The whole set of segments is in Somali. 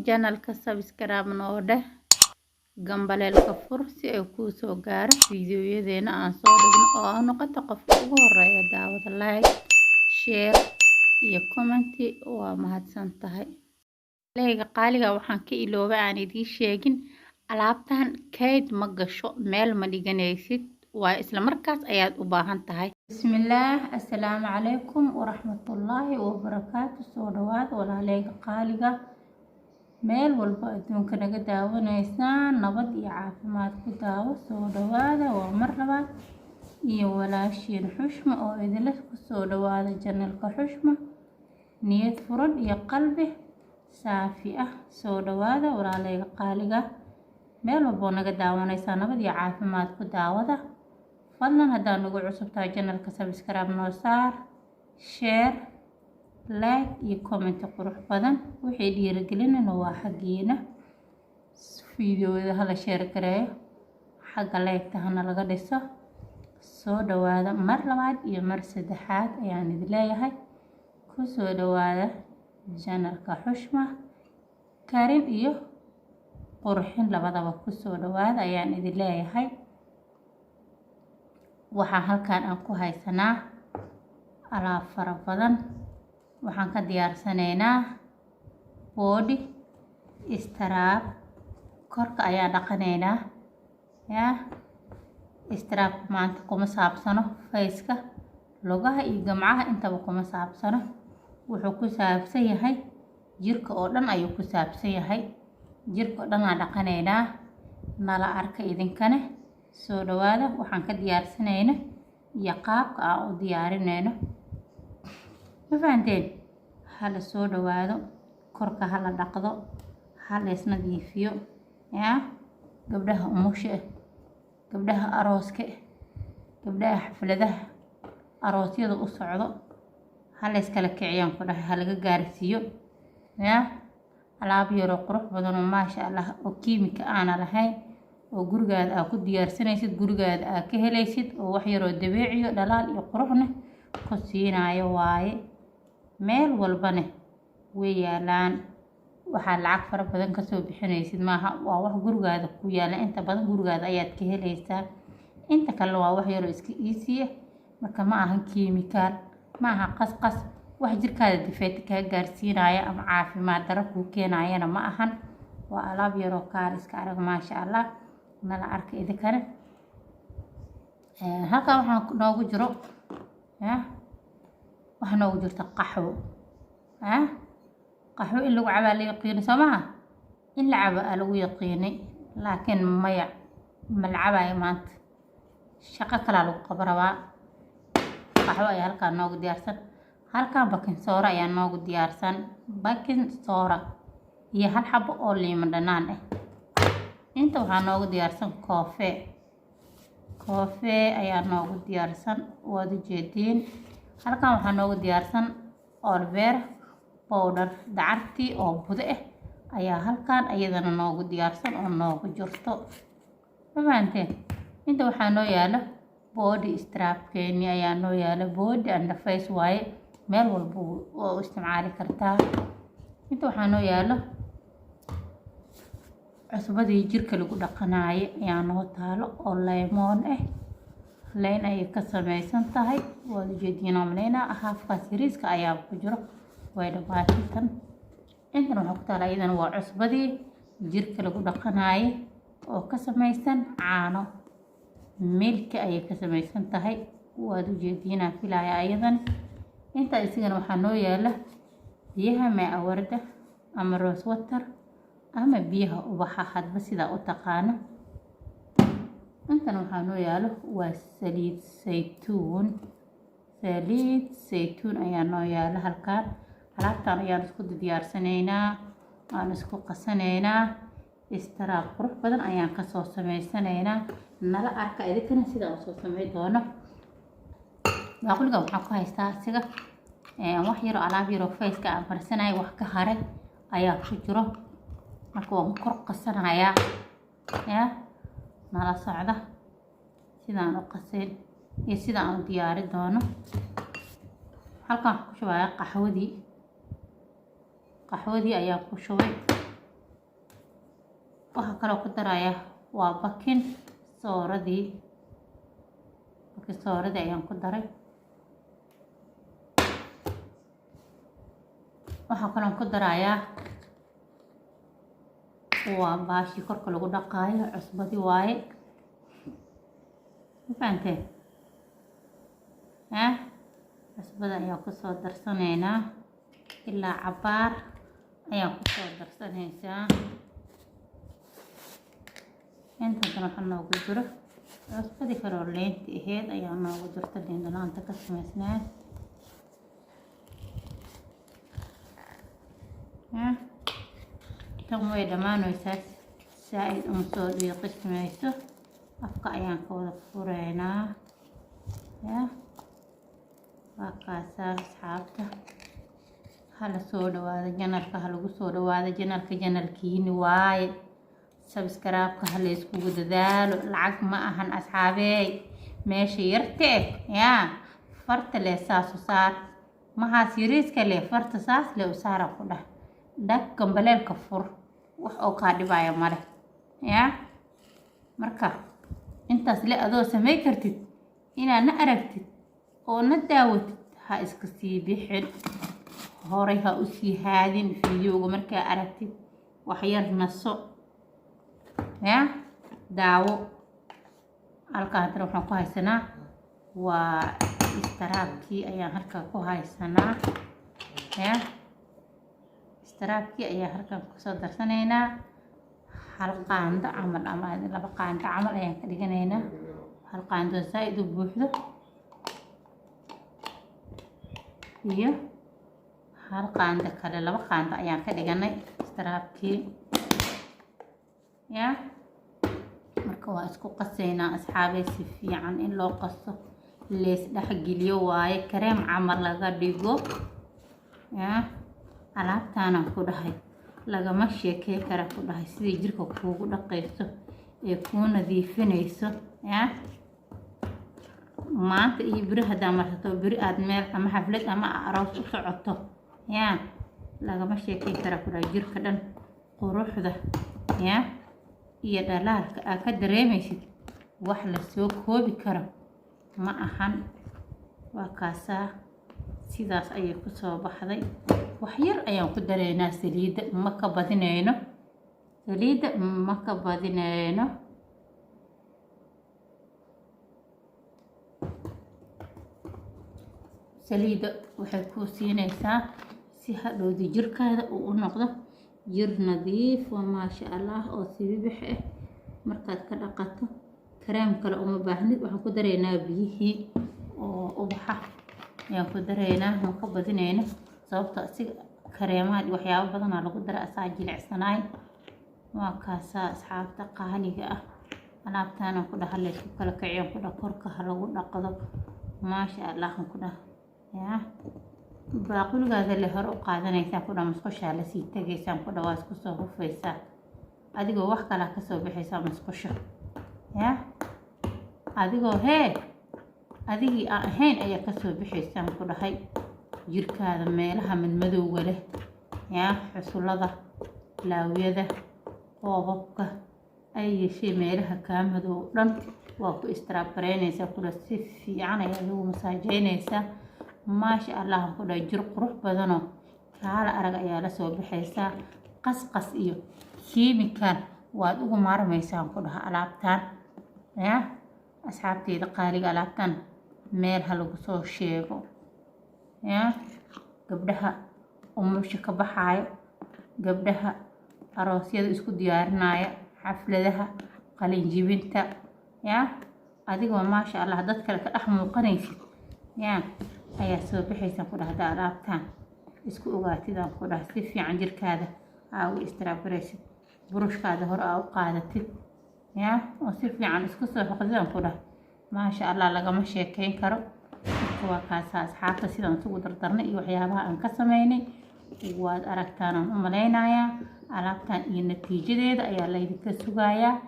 Channelka subscribe noo dheh, gambaleelka fur si ay kuu soo gaaro fiidiyoyadeena aan soo dhigno oo aa noqoto qofka ugu horeeya daawada. Like, share iyo comment. Waa mahadsan tahay leyga qaaliga. Waxaan ka iloobay aan idiin sheegin, alaabtan kayd ma gasho, meel ma dhiganaysid, waa isla markaas ayaad u baahan tahay. Bismillaah, assalaamu calaykum waraxmatullaahi wabarakaatu. Soo dhawaada walaaleyga qaaliga, meel walba adduunka naga daawanaysaan, nabad iyo caafimaad ku daawo. Soo dhawaada, waa mar labaad iyo walaashiin Xushma oo idinla kusoo dhawaada channelka Xushma, niyad furan iyo qalbi saafi ah. Soo dhawaada walaaleyga qaaliga, meel walboo naga daawanaysaa, nabad iyo caafimaad ku daawada. Fadlan haddaad nagu cusub tahay channelka, subscribe noo saar, share, like iyo comment qurux badan. Wixii dhiirigelinana waa xaggiina. Fiidiyoda hala share gareeyo, xagga like-ta hana laga dhiso. Soo dhawaada mar labaad iyo mar saddexaad ayaan idin leeyahay, kusoo dhawaada channelka Xushma, karin iyo qurxin labadaba kusoo dhawaada ayaan idin leeyahay. Waxaa halkan aan ku haysanaa alaab fara badan. Waxaan ka diyaarsanaynaa body scrub, korka ayaan dhaqanaynaa. Yaa scrubka maanta kuma saabsano faceka, lugaha iyo gamcaha intaba kuma saabsano. Wuxuu ku saabsan yahay jirka oo dhan ayuu ku saabsan yahay. Jirka oo dhan aan dhaqanaynaa, nala arka idinkane. Soo dhawaada. Waxaan ka diyaarsanayno iyo qaabka aan u diyaarinayno, ma fahanteen? Hala soo dhawaado. Korka hala dhaqdo, hala isnadiifiyo. Yaa gabdhaha umusha ah, gabdhaha arooska ah, gabdhaha xafladaha aroosyada u socdo, hala iskala kiciyaan ku dhahay, halaga gaarsiiyo. Yaa alaab yaroo qurux badan oo maasha Allah oo kiimika aana lahayn oo gurigaada aa ku diyaarsanaysid, gurigaada aa ka helaysid, oo wax yaroo dabeeciyo dhalaal iyo quruxna ku siinaayo waaye. Meel walbane way yaalaan, waxaa lacag fara badan kasoo bixinaysid maaha. Waa wax gurigaada ku yaala, inta badan gurigaada ayaad ka helaysaa. Inta kalena waa wax yaroo iska iisiya. Marka ma ahan kiimikaal, ma aha qasqas, wax jirkaada difeeta kaa gaarsiinaya ama caafimaad daro kuu keenayana ma ahan. Waa alaab yaroo kaal iska arag, maasha Allah. Nala arka idinkana. Halkan waxaa noogu jiro, ya waxaa noogu jirta qaxwo. Qaxwo in lagu cabaa la yaqiino, soo maha? In la cabo aa lagu yaqiinay, laakiin maya, ma la cabayo maanta, shaqo kalaa lagu qabo rabaa. Qaxwo ayaa halkaan noogu diyaarsan. Halkan baking soda ayaa noogu diyaarsan, baking soda iyo hal xabo oo liimo dhanaan ah. Inta waxaa noogu diyaarsan coffee, coffee ayaa noogu diyaarsan, waad ujeediin. Halkan waxaa noogu diyaarsan aloe vera powder, dacartii oo budo ah ayaa halkan iyadana noogu diyaarsan oo noogu jirto, ma fahanteen? Inta waxaa noo yaalo body scrubkeeni ayaa noo yaalo, body and face waaye, meel walba waa u isticmaali kartaa. Inta waxaa noo yaalo cusbadii jirka lagu dhaqanaayo ayaa noo taalo oo lemon ah, leen ayay ka sameysan tahay, waad ujeediin oo maleynaa. Haafkaas yariiska ayaa ku jiro, way dhamaatay tan. Intan waxaa ku taala iyadana waa cusbadii jirka lagu dhaqanaaye oo ka samaysan caano, milk ayay ka samaysan tahay, waad ujeediinaa filaya ayadan. Inta isigana waxaa noo yaala biyaha maa warda ama rose water ama biyaha ubaxa, hadba sidaa u taqaano. Intan waxaa noo yaalo waa saliid saytuun, saliid saytuun ayaa noo yaalo halkaan. Alaabtan ayaan isku diyaarsanaynaa, aan isku qasanaynaa, scrub qurux badan ayaan kasoo sameysanaynaa. Nala arka idinkana sida aan soo samey doono. Baaquliga waxaan ku haystaa isiga wax yaroo alaab yaroo faceka aan marsanayo, wax ka haray ayaa ku jiro. Marka waan kor qasanayaa, ya nala socda sidaan u qasin iyo sida aan u diyaari doono. Halkan waxaan ku shubayaa qaxwadii, qaxwadii ayaan ku shubay. Waxaa kaloo ku darayaa waa baking sodadii. Baking sodadii ayaan ku daray. Waxaa kaloon ku darayaa waa baashii korka lagu dhaqaayo, cusbadii waaye. Ma fahanteen? Ah, cusbada ayaan kusoo darsanaynaa. Ilaa cabaar ayaan kusoo darsanaysaa. Intaasna waxaa noogu jiro cusbadii kaloo leynta aheyd ayaa noogu jirta, liin dhanaanta ka samaysnaa. Tan way dhammaanaysaa, saa-id uma soo dhiiqismayso. Afka ayaan ka wada fureynaa. Ya, waa kaasaa asxaabta. Hala soo dhawaado channelka, ha lagu soo dhawaado channelka, channelkiini waaye. Subscribe-ka ha la iskugu dadaalo, lacag ma ahan asxaabeey. Meesha yartee yaa farta leh saas u saar, mahaas yariiska leh farta saas leh u saara ku dhah, dhag gambaleelka fur, wax oo kaa dhibaya male. Yaa, marka intaas le adoo samey kartid inaad na aragtid oo na daawatid, ha iska sii bixin, horay ha usii haadin videoga. Markaa aragtid wax yar naso, yaa daawo. Halkaa haddana waxaan ku haysanaa waa scrubkii ayaan halkaa ku haysanaa. Ya, scrubkii ayaan halkan kusoo darsanaynaa. Hal qaando camal ama 2 qaando camal ayaan ka dhiganaynaa. Hal qaando zaa-id u buuxdo iyo hal qaando kale, 2 qaando ayaan ka dhiganay scrubkii. Ya, marka waa isku qasaynaa asxaabey. Si fiican in loo qaso, lees dhexgeliyo waaye, kareem camal laga dhigo. Ya, alaabtaanaan ku dhahay lagama sheekey kara ku dhahay, sidai jirka kuugu dhaqayso ee kuu nadiifinayso. Ya, maanta iyo beri haddaa marsato, beri aada meel ama xaflad ama aroos u socoto, yaa lagama sheekey kara ku dhahay. Jirka dhan quruxda ya iyo dhalaalka aad ka dareemaysid wax lasoo koobi karo ma ahan. Waa kaasaa, sidaas ayay kusoo baxday. Wax yar ayaan ku dareynaa saliidda, ma ka badinayno saliidda, ma ka badinayno. Saliidda waxay kuu siinaysaa si hadhowdi jirkaada uu u noqdo jir nadiif oo maasha Allah oo sibibix ah. Markaad ka dhaqato kareem kale uma baahnid. Waxaan ku dareynaa biyihii oo ubaxa ayaan ku dareynaa, ma ka badinayno, sababto asiga kareemaad waxyaabo badanaa lagu dara, asaa jilicsanaay. Waa kaasaa asxaabta qaaliga ah. Alaabtaanaan ku dhaha laysku kala kiciyan ku dhah, korka ha lagu dhaqdo, maasha Allah ku dhah. Yaa, baaquligaada le hore u qaadanaysaa ku dhah, musqushaa lasii tegaysaan ku dhah, waa isku soo hufaysaa adigoo wax kalaa kasoo baxaysaa musqusha. Yaa, adigoo hee adigii aan ahayn ayaa kasoo baxaysaan ku dhahay. Jirkaada meelaha madmadowga leh, yaa xusullada, laawyada, qoobabka ay yeeshee, meelaha kaa madow dhan waa ku istiraab-gareynaysaa kula, si fiican ayaa lagu masaajeynaysaa, maasha Allah ku dhahay. Jir qurux badanoo kaala arag ayaa lasoo baxaysaa. Qasqas iyo kiimikan waad ugu maarmaysaan ku dhaha alaabtan. Ya asxaabteyda qaaliga, alaabtan meel ha lagu soo sheego. Ya gabdhaha umusha ka baxaayo, gabdhaha aroosyada isku diyaarinaya, xafladaha qalinjibinta, ya adigoo maasha Allah dad kale ka dhex muuqanaysid ya ayaa soo baxaysaan ku dhahda. Alaabtan isku ogaatidaan ku dhaha, si fiican jirkaada aa ugu istiraab-garaysid, burushkaada hore aa u qaadatid, ya oo si fiican isku soo xoqdidaan ku dhah, maasha Allah lagama sheekeyn karo. Marka waa kaasaa asxaabta, sidaan isugu dardarnay iyo waxyaabaha aan ka sameynay waad aragtaan aan u malaynayaa. Alaabtan iyo natiijadeeda ayaa laydinka sugayaa.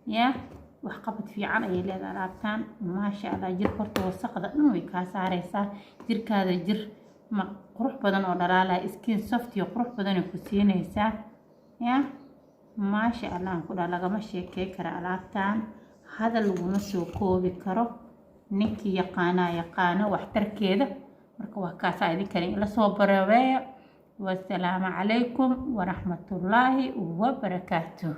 Ya, waxqabad fiican ayay leedahay alaabtan, maasha Allah. Jirka horta wasaqda dhan way kaa saareysaa. Jirkaada jir ma qurux badan oo dhalaalaya, skin soft iyo qurux badan ay ku siinaysaa. Ya. Maasha Allah aan ku dhaha, lagama sheekey kara alaabtan, hadal laguma soo koobi karo. Ninkii yaqaanaa yaqaano waxtarkeeda. Marka waa kaasaa, idinkana ila soo barabeeya. Wasalaamu calaykum waraxmatullaahi wabarakaatuh.